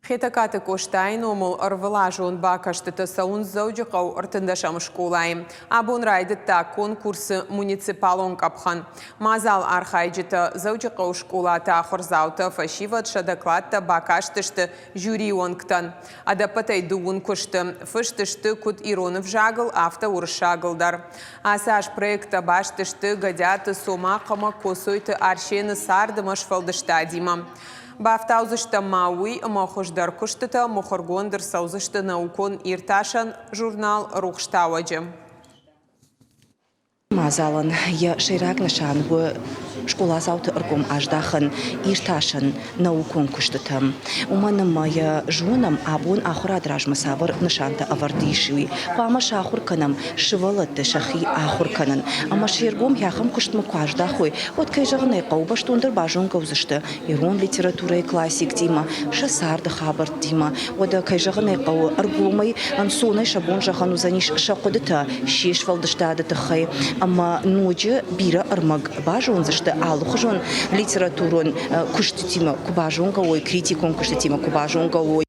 Хетӕгкаты Къостайы номыл ӕрвылазон бакӕстытӕ цӕуынц Дзӕуджыхъӕуы ӕртындӕсӕм скъолайы. Абон райдыдта конкурсы муниципалон къӕпхӕн. Мадзал архайджытӕ, Дзӕуджыхъӕуы скъолаты ахуырдзаутӕ, фӕсивӕд сӕ докладтӕ бакастысты жюрийы уӕнгтӕн. Ӕдӕппӕтӕй дыууын куысты. Фыст сты куыд ирон ӕвзагыл, афтӕ уырыссагыл дӕр. Ацы аз проекттӕ баст сты Гӕдиаты Цомахъ ӕмӕ Коцойты Арсены цард ӕмӕ сфӕлдыстадимӕ. Бафтаудзыстӕм ма уый, ӕмӕ хуыздӕр куыстытӕ мыхуыргонд ӕрцӕудзысты наукон-иртасӕн журнал «Рухстауӕджы». Мадзалӕн йӕ сӕйраг нысан у скъоладзауты ӕргом аздахын иртасӕн наукон куыстытӕм. Уымӕн ӕмӕ йӕ зонӕм, абон ахуырады размӕ цавӕр нысантӕ ӕвӕрд ис, уый. Хъуамӕ сахуыр кӕнӕм сывӕллӕтты сӕхи ахуыр кӕнын. Ӕмӕ се ргом ахӕм куыстмӕ куы аздахой, уӕд, кӕй зӕгъын ӕй хъӕуы, бӕстондӕр базонгӕ уыдзысты ирон литературӕйы классиктимӕ, сӕ царды хабӕрттимӕ. Уӕдӕ, кӕй зӕгъын ӕй хъӕуы, ӕргомӕй, ӕнцонӕй сӕ бон зӕгъӕн уыдзӕнис сӕ хъуыдытӕ се сфӕлдыстады тыххӕй ӕмӕ ноджы бирӕ ӕрмӕг базондзысты алыхуызон литературон куыстытимӕ куы базонгӕ уой, критикон куыстытимӕ куы базонгӕ уой.